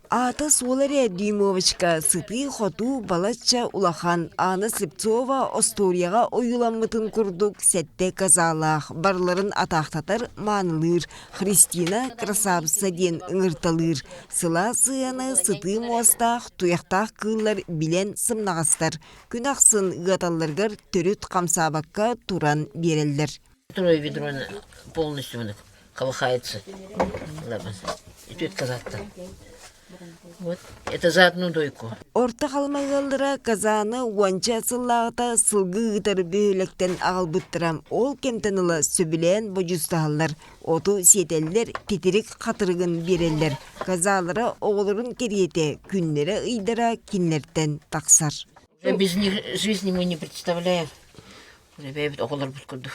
Аата суол эрэ Дюймовочка сытыы-хотуу балачча улахан Анна Слепцова остуоруйаҕа ойууламмытын курдук сэттэ казалаах, барыларын атаахтатар, маанылыыр, Христина красавица диэн ыҥырталыыр, сылаас сыһыаны сытыы муостаах, туйахтаах кыыллар билэн сымнаҕастар, күн ахсын ыаталларыгар төрүт хамсаабакка туран биэрэллэр. Второе ведро полностью колыхается. И тут казахтан. Вот. Это за одну дойку. Орто Халыма ыаллара казаны уонча сыллааҕыта сылгы ыытар бөһүөлэктэн аҕалбыттара. Ол кэмтэн ыла сөбүлээн бодьуустаһаллар. Оту сиэтэллэр, титирик хатырыгын биэрэллэр. Казалара оҕолорун кэриэтэ күннэрэ-ыйдара кинилэртэн тахсар. Без них жизни мы не представляем. Бэйэбит оҕолорбут курдук.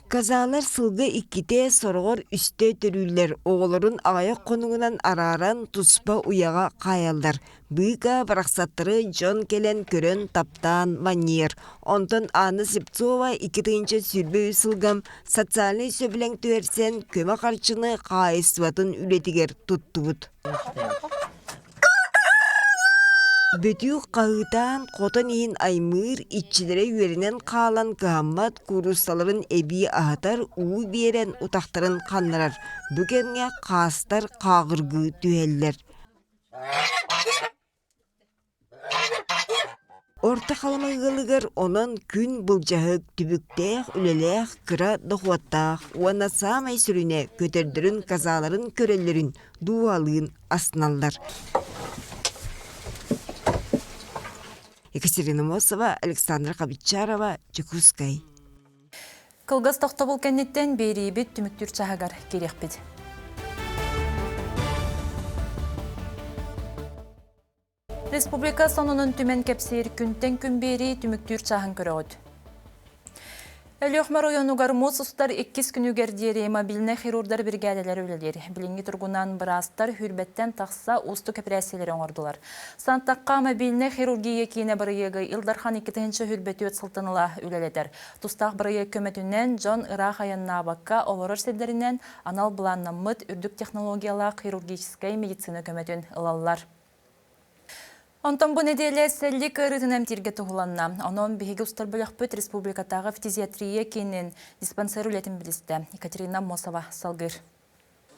Казалар сылга иккитэ, сороҕор үстэ төрүүллэр, оҕолорун аҕыйах хонугунан арааран туспа уйаҕа хаайаллар. Быыка барахсаттары дьон кэлэн көрөн, таптаан манньыйар. Онтон Анна Слепцова 2023 сылга социальнай сөбүлэҥ түһэрсэн көмө харчыны хаһаайыстыбатын үлэтигэр туттубут. Бөтүүк хаһыытаан, хотон иһин аймыыр, иччилэрэ үөрэнэн хаалан кыһаммат кууруссаларын эбии аһатар, уу биэрэн утахтарын ханнарар. Бу кэмҥэ хаастар хааҕыргыы түһэллэр. Орто Халыма ыалыгар онон күн былдьаһык, түбүктээх үлэлээх, кыра дохуоттаах уонна саамай сүрүнэ көтөрдөрүн, казаларын көрөллөрүн дууһалыын астыналлар. Екатерина Мосова, Александра Хабичарова, Дьокуускай. Кылгас тохтобул кэнниттэн биэриибит түмүктүүр чаһыгар киириэхпит. Республика сонунун түмэн кэпсиир күнтэн күн биэрии түмүктүүр чааһын көрөҕүт. Өлүөхмэ оройуонугар муус устар иккис күнүгэр диэри мобильнай хирурдар биригээдэлэрэ үлэлиир. Билиҥҥи тургунан быраастар сүүрбэттэн тахса уустук эпэрээссийэлэри оҥордулар. Сантахха мобильнай хирургия киинэ бырайыагы Ил Дархан 2024 сылтан ыла үлэлэтэр. Тустаах бырайыак көмөтүнэн дьон ыраах айаннаабакка олорор сирдэринэн анал былааннаммыт үрдүк технологиялаах хирургическай медицина көмөтүн ылаллар. Онтон бу нэдиэлэ сэллик ыарыытын эмтииргэ туһуланна. Онон биһиги устар бөлөхпүт республикатааҕы фтизиатрия киинин диспансер үлэтин билистэ. Екатерина Мосова салгыыр.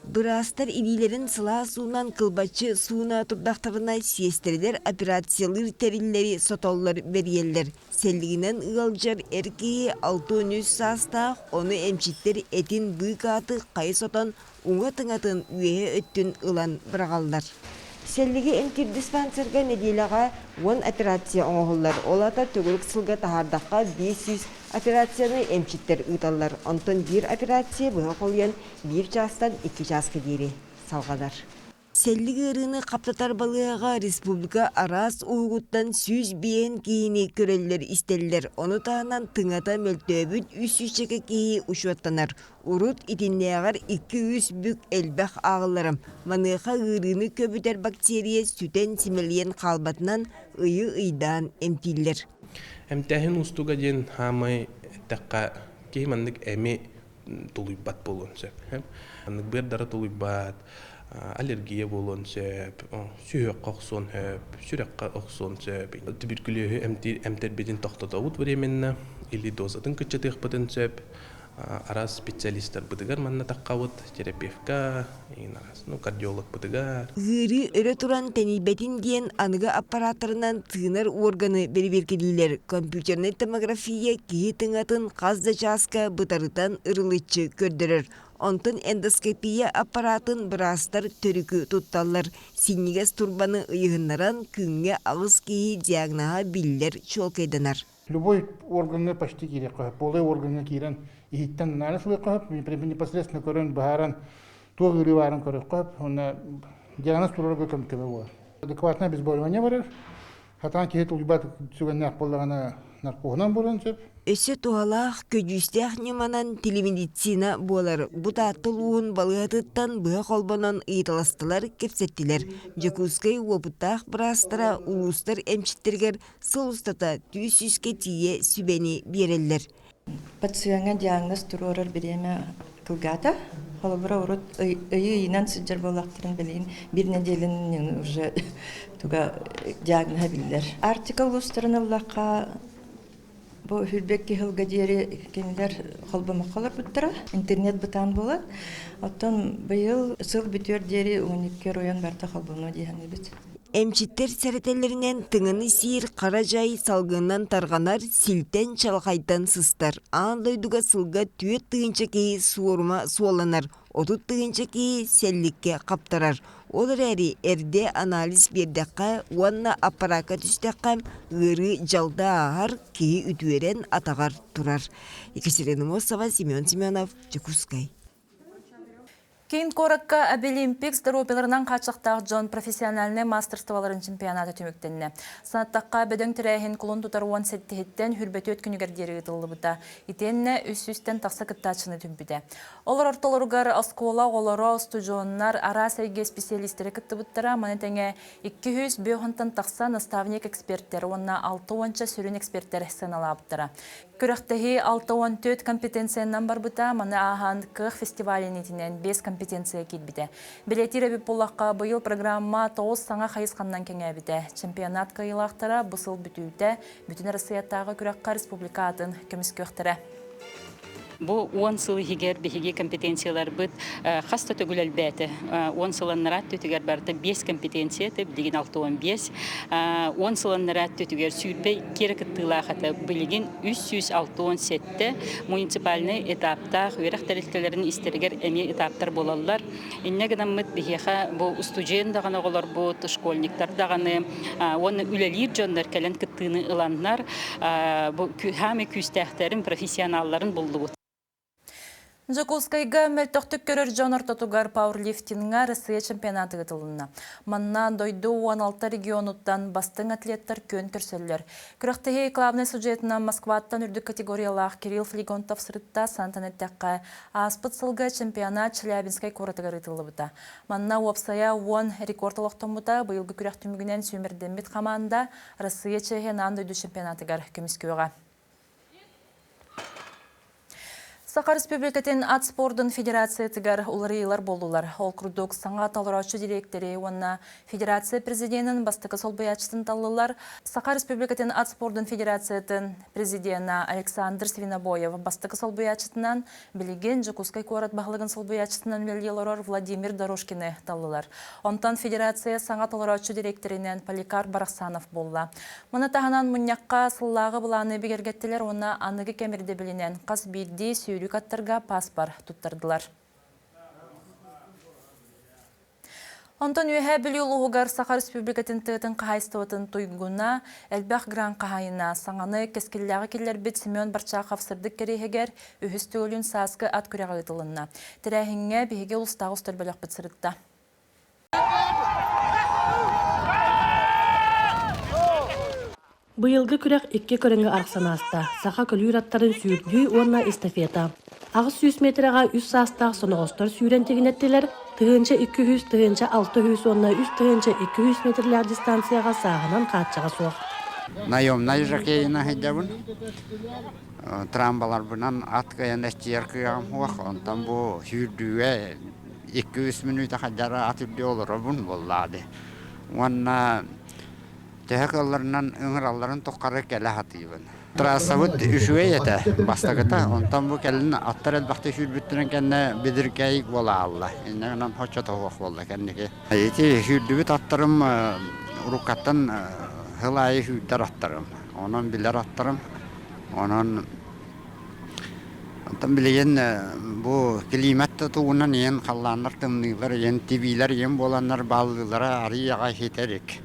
Быраастар илиилэрин сылаас уунан кылбаччы сууна турдахтарына сиэстэрэлэр операциялыыр тэриллэри сотоллор бэрийэллэр. Сэллигинэн ыалдьар эр киһи 63 саастаах, ону эмчиттэр этин быыкааты хайа сотон уҥа тыҥатын үөһэ өттүн ылан быраҕаллар. Сэллиги эмтиир диспансерга нэдиэлэҕэ уон операция оҥоһуллар. Ол аата төгүрүк сылга таһаардахха 500 операцияны эмчиттэр ыыталлар. Онтон биир операция быһа холуйан биир чаастан икки чааска диэри салҕанар. Сэллик ыарыыны хаптатар балыыһаҕа республика араас уһугуттан 105 киһини көрөллөр-истэллэр. Ону таһынан тыҥата мөлтөөбүт үс сүүсчэкэ киһи учуоттанар. Урут итиннээҕэр 2-3 бүк элбэх ааҕыллара. Маныаха ыарыыны көбүтэр бактерия сүтэн-симэлийэн хаалбатынан ыйы-ыйдаан эмтииллэр. Эмтээһин уустуга диэн хаамай эттэххэ, киһи маннык эми тулуйбат буолуон сөп. Маннык быардара тулуйбат, аллергия буолуон сөп, сүһүөххэ охсуон сөп, сүрэххэ охсуон сөп. Туберкулеһу эмтэрбитин тохтотобут временно или дозатын кыччатыахпытын сөп. Араас специалистарбытыгар манна таххабыт, терапевка, ну, кардиологпытыгар. Ыарыы өрө туран тэнийбэтин диэн аныгы аппарааттарынан тыынар уорганы бэрэбиэркэлииллэр. Компьютернай томография киһи тыҥатын хас да чааска бытарытан ырылыччы көрдөрөр. Онтон эндоскопия аппараатын быраастар төрүкү тутталлар. Синньигэс турбаны ыйыһыннаран күҥҥэ аҕыс киһи диагноһа биллэр чуолкайданар. Любой органҥа почти киириэххэ сөп. Полай органҥа киирэн иһиттэн анализ ылыахха сөп, непосредственно көрөн, быһааран туох ыарыы баарын көрүөххэ сөп. Уонна диагноз туруорарга көмө буолар. Адекватное обезболивание барар. Хатаан киһи тулуйбат сүгэннээх буоллаҕына наркоһунан буолуон сөп. Өссө туһалаах, көдьүүстээх ньыманан телемедицина буолар. Бу Таатта улууһун балыыһатыттан быһа холбонон ыйыталастылар, кэпсэттилэр. Дьокуускай уопуттаах быраастара улуустар эмчиттэригэр сыл устата түс сүүскэ тиийэ сүбэни биэрэллэр. Пациеҥҥа диагноз туруорар бириэмэ кылгаата. Холобура, урут ыйы ыйынан сылдьар буоллахтарын билигин биир нэдиэлэнэн уже туга диагноһа биллэр. Арктика улуустарын ыллахха бу хүрбэкки сылга диэри кинилэр холбомокко олорбуттара. Интернет бытаан буолан. Оттон быйыл сыл бүтүөр диэри 12 оройуон барыта холбонуо дии саныыбыт. Эмчиттэр сэрэтэллэринэн тыҥаны сиир хара дьай салгынынан тарҕанар, силтэн чалхайтан сыстар. Аан дойдуга сылга 4000 киһи суорума суолланар, 30 000 киһи сэлликкэ хаптарар. Ол эрээри эрдэ анализ биэрдэххэ уонна аппараакка түстэххэ, ыарыы дьалты ааһар, киһи үтүөрэн атаҕар турар. Екатерина Мосова, Семен Семенов, Дьокуускай. Киин куоракка Обилимпикс доруобуйаларынан хааччахтаах дьон профессиональнай мастерстволарын чемпионата түмүктэннэ. Санаттахха, бөдөҥ тэрээһин кулун тутар 17-иттэн хүрбэтүөт күнүгэр диэри ыытыллыбыта. Итиэннэ үс сүүстэн тахса кыттааччыны түмпүтэ. Олор ортолоругар оскуола оҕолоро, устудьуоннар, араас эйгэ исписэлиистэрэ кыттыбыттара. Маны тэҥэ 200 тахса наставник-экспертэр уонна 60 сүрүн экспертэр сыаналаабыттара. Күрэхтэһии 64 компетенциянан барбыта, маны ааһан кыах фестивалын итинэн 5 компетенция киирбитэ. Бэлиэтиир эбит буоллахха, быйыл программа тоҕус саҥа хайысханнан кэҥээбитэ. Чемпионат кыайыылаахтара бу сыл бүтүүтэ Бүтүн Арассыыйатааҕы күрэххэ республика атын көмүскүөхтэрэ. Бу 10 сыл иһигэр биһиги компетенцияларбыт хас да төгүл элбээтэ. 10 сыл аннараа өттүтүгэр барыта 5 компетенция этэ, билигин 65. 10 сыл аннараа өттүтүгэр 22 эрэ кыттыылаах этэ, билигин 367 муниципальнай этаптаах үөрэх тэрилтэлэрин истэригэр эмиэ этаптар буолаллар. Инньэ гынаммыт биһиэхэ бу устудьуон даҕаны оҕолорбут, школьниктар даҕаны уонна үлэлиир дьоннор кэлэн кыттыыны ыланнар бу хаамай күүстээхтэрин, профессионалларын буллубут. Дьокуускайга мөлтөхтүк көрөр дьон ортотугар пауэрлифтиҥҥа Россия чемпионата ыытылынна. Манна дойду 16 регионуттан бастыҥ атлеттар күөн көрсөллөр. Күрэхтэһии главнай судьуйатынан Москваттан үрдүк категориялаах Кирилл Флегонтов сырытта сантан эттэххэ, Ааспыт сылга чемпионат Челябинскай куоратыгар ыытыллыбыта. Манна уопсайа 10 рекорд олохтоммута. Быйылгы күрэх түмүгүнэн сүүмэрдэммит хамаанда Россия чиэһин аан дойду чемпионатыгар көмүскүөҕэ. Саха Республикатын ат спордун федерациятыгар уларыйыылар буоллулар. Ол курдук саҥа толорооччу дириэктэри уонна Федерация президенин бастакы солбуйааччытын таллылар. Саха Республикатын ат спордун федерациятын президена Александр Свинобоев бастакы солбуйааччытынан, билигин Дьокуускай куорат баһылыгын солбуйааччытынан үлэлии олорор Владимир Дорожкины таллылар. Онтон федерация саҥа толорооччу дириэктэринэн Поликарп Барахсанов буолла. Маны таһынан мунньахха сыллааҕы былааны бигэргэттилэр уонна аныгы кэм ирдэбилинэн хас биирдии сүүрүк аттарга паспор туттардылар. Онтон Үөһээ Бүлүү улууһугар Саха Республикатын тыатын хаһаайыстыбатын туйгуна, элбэх грант хаһаайына, саҥаны кэскиллээҕи киллэрбит Семен Барчахов сырдык кэриэһигэр үһүс төгүлүн сааскы ат күрэҕэ ыытылынна. Тэрээһиҥҥэ биһиги улуустааҕы устар бөлөхпүт сырытта. Быйылгы күрэх икки көрүҥҥэ арахсан ааста: саха көлүүр аттарын сүүрдүү уонна эстафета. 800 миэтэрэҕэ үс саастаах соноҕостор сүүрэн тигинэттилэр, 1200, 1600 уонна 3200 миэтэрэлээх дистанцияҕа сааһынан хааччаҕа суох. Наемнай жокейынан сылдьабын. Трамбаларбынан ат кыайан эччийэр кыаҕым суох. Онтон бу сүүрдүүгэ 2-3 мүнүүтэ хадьара ат үрдү олоробун буоллаҕа дии. Уонна төһө кыалларынан ыҥыралларын тухары кэлэ сатыыбын. Трассабыт үчүгэй этэ бастакыта, онтон бу кэлин аттар элбэхтик сүүрбүттэрин кэннэ бидиркэй буола хаалла. Инньэ гынан соччото суох буолла кэнники. Ити сүүрдүбүт аттарым уруккаттан сыл аайы сүүрдэр аттарым. Онон билэр аттарым. Онон Оттон билигин бу килиимэт да тугунан иэн халлааннар тымныылар, иэн тибиилэр иэн буоланнар бааллыылара арыый аҕай ситэ илик.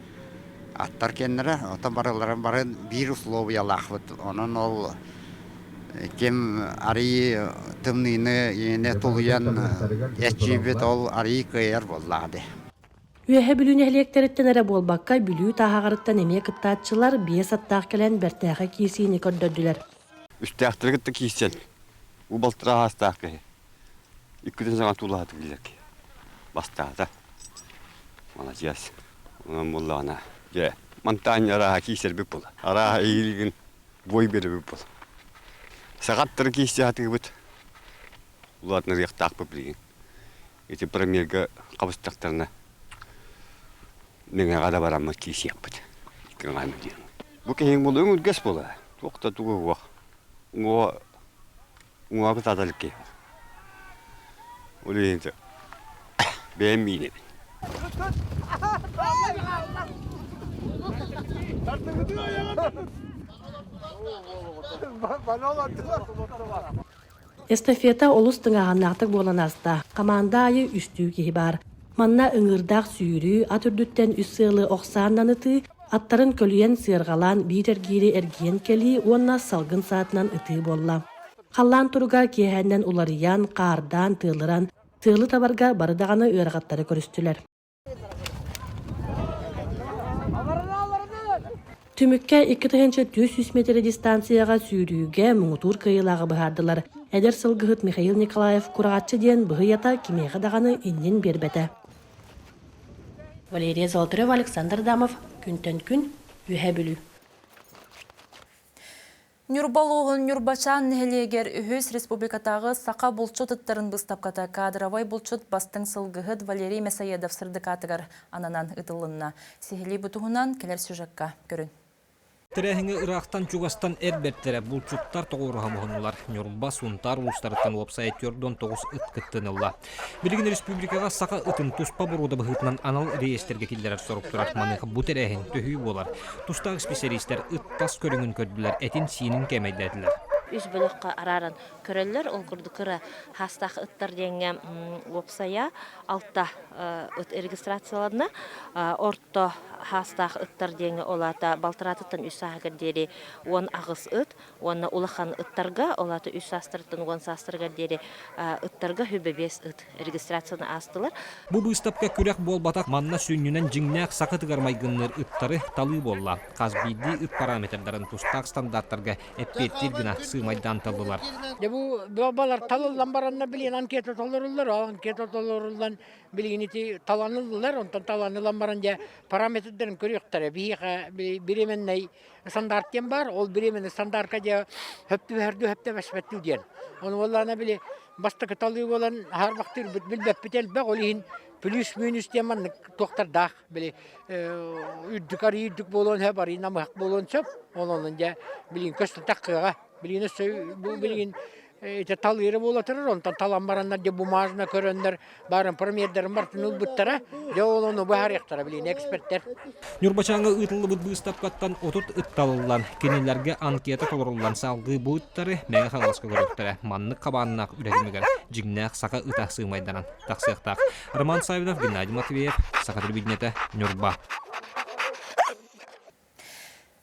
Аттар кэннэрэ, оттон барылара бары биир условиялаахпыт. Онон ол ким арыый тымныыны иэнэ тулуйан эччийбит ол арыый кыайар буоллаҕа дии. Үөһэ Бүлүү нэһилиэктэриттэн эрэ буолбакка, Бүлүү Тааһаҕарыттан эмиэ кыттааччылар биэс аттаах кэлэн бэртээхэй киирсиини көрдөрдүлэр. Үстээхтэри кытта киирсэн, уу балтараа аастаах киһи иккитин саҥа туулаһатык билэр киһи бастаата. Маладьыас. Онон буоллаҕына, дьэ, мантаан арааһа киирсэрбит буолар. Арааһа эйигин бой биэрэбит буолар. Саҕаттары киирсэ сатыыбыт. Улаатынарыахтаахпыт билигин. Ити премьерга хабыстахтарына Мэҥэҕэ да бараммыт киирсиэхпит. Икки диэн. Бу киһиҥ буолуоҥ үргэс буолар. Туох да тугу уох. Уҥуоҕа уҥуоҕа кытаата илик киһи. Ол иһин бэйэм миинэбин. Эстафета олус тыҥааһыннаахтык буолан ааста. Хамаанда аайы үстүү киһи баар. Манна ыҥыырдаах сүүрүү, ат үрдүттэн үс сыалы ох сааннан ытыы, аттарын көлүйэн сыарҕалаан биир эргиири эргийэн кэлии уонна салгын саатынан ытыы буолла. Халлаан туруга киэһээннэн уларыйан, хаардаан, тыалыран, сыалы табарга бары даҕаны ыарахаттары көрүстүлэр. Түмүккэ 2400 миэтэрэ дистанцияҕа сүүрүүгэ муҥутуур кыайыылааҕы быһаардылар. Эдэр сылгыһыт Михаил Николаев Кураҕаччы диэн быһый ата кимиэхэ даҕаны иннин биэрбэтэ. Валерия Золотарева, Александр Адамов, Күнтэн күн, Үөһээ Бүлүү. Ньурба улууһун Ньурбачаан нэһилиэгэр үһүс республикатааҕы саха булчут ыттарын быыстапката кадровай булчут бастыҥ сылгыһыт Валерий Мясоедов сырдыкаатыгар ананан ыытылынна. Сиһилии бу туһунан кэлэр сюжекка көрүн. Тэрээһиҥҥэ ыраахтан-чугастан эр бэртэрэ булчуттар тоҕуоруһа муһуннулар. Ньурба, Сунтаар улуустарыттан уопсайа 49 ыт кыттыыны ылла. Билигин республикаҕа саха ытын туспа боруода быһыытынан анал реестргэ киллэрэр сорук турар. Маныаха бу тэрээһин төһүү буолар. Тустаах исписэлиистэр ыт тас көрүҥүн көрдүлэр, этин-сиинин кээмэйдээтилэр. Үс бөлөххө арааран көрөллөр. Ол курдук кыра хаастаах ыттар диэҥҥэ уопсайа алта ыт регистрацияланна. Орто хаастаах ыттар диэҥҥэ ол аата балтараатыттан үс сааһыгар диэри 18 ыт уонна улахан ыттарга, ол аата үс саастарыттан уон саастарыгар диэри ыттарга хүбэ биэс ыт регистрацияны аастылар. Бу быыстапка күрэх буолбатах, манна сүнньүнэн дьиҥнээх саха ытыгар майгынныыр ыттары талыы буолла. Хас биирдии ыт параметрдарын тустаах стандартарга эппиэттиир гына сыымайдаан таллылар. Дьэ бу балар талыллан бараннар билигин анкета толоруллар, ол анкета толоруллан билигин ити таланыллар, онтон таланылан баран дьэ параметрдарын көрүөхтэрэ. Биһиэхэ бириэмэннэй стандарт диэн баар, ол бириэмэни стандартка дьэ хөптүбэһэрдүү хөптөбөспөттүү диэн. Ону буоллаҕына били бастакы талыы буолан аһарбахтыырбыт билбэппит элбэх, ол иһин плюс-минус диэн маннык туохтардаах били үрдүк арыы үрдүк буолуон сөп, арыы намыһах буолуон сөп. Ол онон дьэ билигин көстөн таххыаҕа. Билигин өссө бу билигин ити талыыры буола турар, онтон талан бараннар дьэ бумажно көрөннөр баарын премьердарын бартын ылбыттара, дьэ ол ону быһаарыахтара билигин эксперттэр. Ньурбачааҥҥа ыытыллыбыт быыстапкаттан 30 ыт талыллан, кинилэргэ анкета толоруллан салгыы бу ыттары Мэҥэ Хаҥаласка көрүөхтэрэ. Маннык хабааннаах үлэ түмүгэр дьиҥнээх саха ыта сыымайданан тахсыахтаах. Роман Савинов, Геннадий Матвеев, Саха телевидениетэ, Ньурба.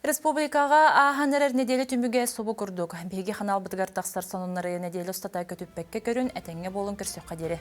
Республикаҕа ааһан эрэр нэдиэлэ түмүгэ субу курдук. Биһиги ханаалбытыгар тахсар сонуннары нэдиэлэ устата көтүппэккэ көрүн, этэҥҥэ буолун көрсүөххэ диэри.